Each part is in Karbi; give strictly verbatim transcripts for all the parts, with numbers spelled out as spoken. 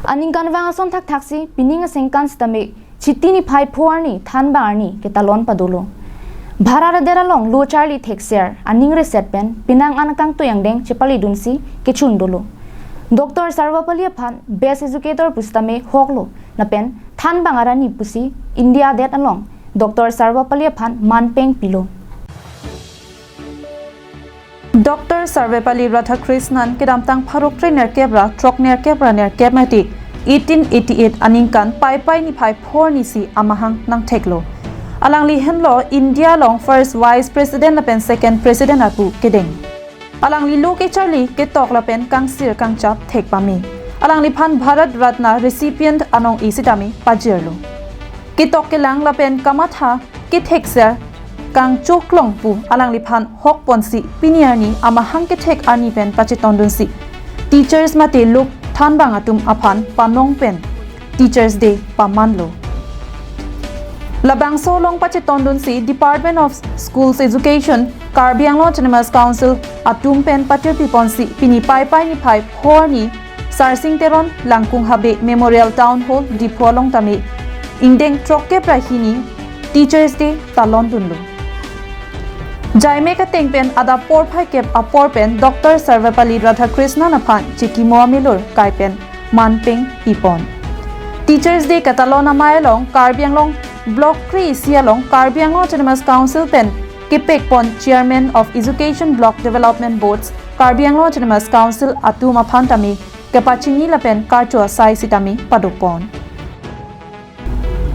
Aningkanvang ason thakthaksi pining asengkan sitame Chiti niphai pho arni thanbang arni ketalon padolo. Bharat adet along lo charli thekser aning reset pen penang an akangtui angdeng chepaledunsi kechun dolo. Doctor Sarvepalli aphan best educator pusitame hoklo lapen thanbang arani pusi India adet along Doctor Sarvepalli aphan manpeng pilo. Doctor Sarvepalli Radhakrishnan kedamtang pharo kre nerkep ra throk nerkep ra nerkep mate eighteen eighty-eight aningkan Paipai niphai pho arni si amahang nangtheklo. Alangli henlo India along first vice president lapen second president apu kedeng. Alangli lo kecharli ketok lapen kangsir kangchap thek pame. Alangliphan Bharat Ratna recipient anong-e sitame pajirlo. Ketok kelang lapen kamatha kethekser kangchoklong pu alangliphan hokponsi pini arni amahang kethek arni pen pachetondunsi teachers mate lok thanbang atum aphan panong pen Teachers Day pamanlo. Labangso along pachetondunsi Department of Schools Education, Karbi Anglong Autonomous Council atum pen patirpiponsi pini Paipai niphai pho arni Sarsing Teron Langkung Habe Memorial Town Hall Diphu along tame ingdeng throkkep ra hini Teachers Day talondunlo. Jaimek ateng pen adap porphai kep apor pen Doctor Sarvepalli Radhakrishnan aphan chikimo amelur kai pen manpeng pipon. Teachers Day katalon amei along Karbi Anglong Block kre-isi along Karbi Anglong Autonomous Council pen kepekpon Chairman of Education Block Development Boards, Karbi Anglong Autonomous Council atum aphan tame kepachini lapen karcho asai sitame padopon.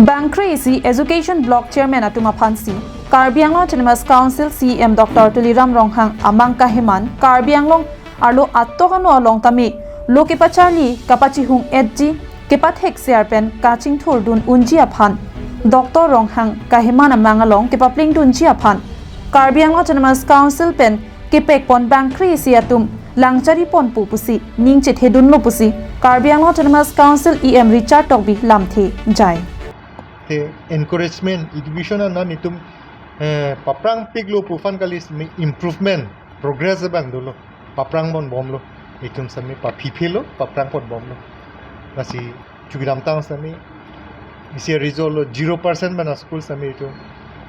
Bang kre-isi Education Block Chairman atum aphansi Karbi Anglong Autonomous Council C E M Doctor Tuliram Ronghang amang kaheman Karbi Anglong arlo atok ano along tame lo kepacharli kapachihung etji kepathekser pen kachingthurdun unji aphan Doctor Ronghang kaheman amang along kepaplengdunji aphan Karbi Anglong Autonomous Council pen kepekpon bang kre-isi atum langchariponpo pusi ning chethedunlo pusi Karbi Anglong Autonomous Council E M Richard Tokbi lamthe jai. The encouragement education anam itum, eh, paprangpiklo pu aphan kali semi improvement, progress abang dolo, paprangponbomlo, itum semi paphiphelo, paprangponbomlo. Lasi chukidamtang semi isi result lo zero percent pen a-school semi itum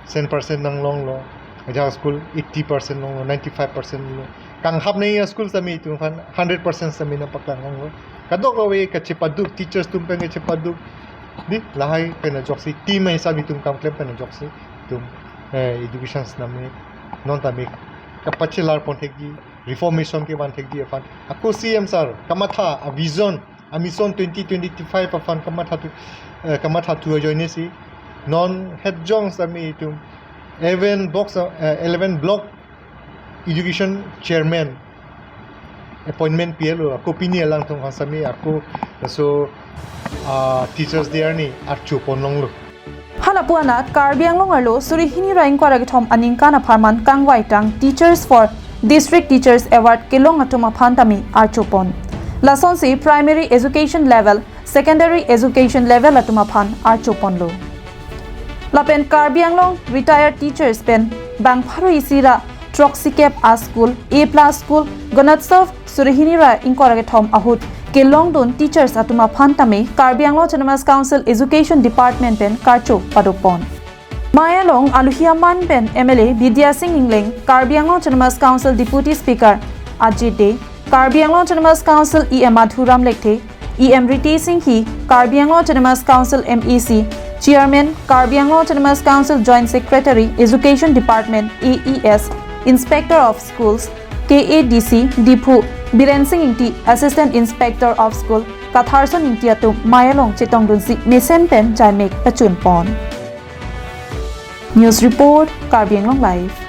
cent percent nanglonglo, ajahak school eighty percent longlo, ninety-five percent lo. Kanghap nei a-school semi itum aphan hundred percent semi nangpaklang longlo. Kadokave kachepaduk, teachers atum pen kachepaduk. Di lahai pen ajoksi, team ahesap itum kam klem pen ajoksi itum, eh, education sitame non tame kapachelarpon thekji, reformation kevan thekji aphan. Ako C E M sir kamatha a-vision, a-mission twenty twenty-five aphan kamathathu, eh, kamathathu ajoinesi non hetjong sitame itum eleven blocks, eh, eleven block education chairman appointment pilo, ako pini alangtum aphan semi ako laso, ah, Teachers Day arni archopon longlo. Halapu anat Karbi Anglong arlo suri hini ra ingkoi ra kethom aningkan apharman kangvaitang Teachers for District Teachers Award kelong atum aphan tame archopon. Lasonsi primary education level, secondary education level atum aphan archoponlo. Lapen Karbi Anglong retired teachers pen bang pharo isi ra throksikep a-school, A plus school, Ganotsav suri hini ra ingkoi ra kethom ahut kelongdun teachers atum aphan tame Karbi Anglong Autonomous Council Education Department pen karcho padopon. Mei along aluhi aman pen M L A Bidya Sing Engleng, Karbi Anglong Autonomous Council Deputy Speaker Ajit Dey, Karbi Anglong Autonomous Council E M Madhuram Lekthe, E M Ritesh Enghi, Karbi Anglong Autonomous Council M A C, Chairman, Karbi Anglong Autonomous Council Joint Secretary, Education Department, A E S, Inspector of Schools, K A D C, Diphu, Biren Sing Ingti, Assistant Inspector of School, Katharson Ingti atum mei along chetongdunsi mesen pen jaimek pachunpon. News report, Karbi Anglong Live.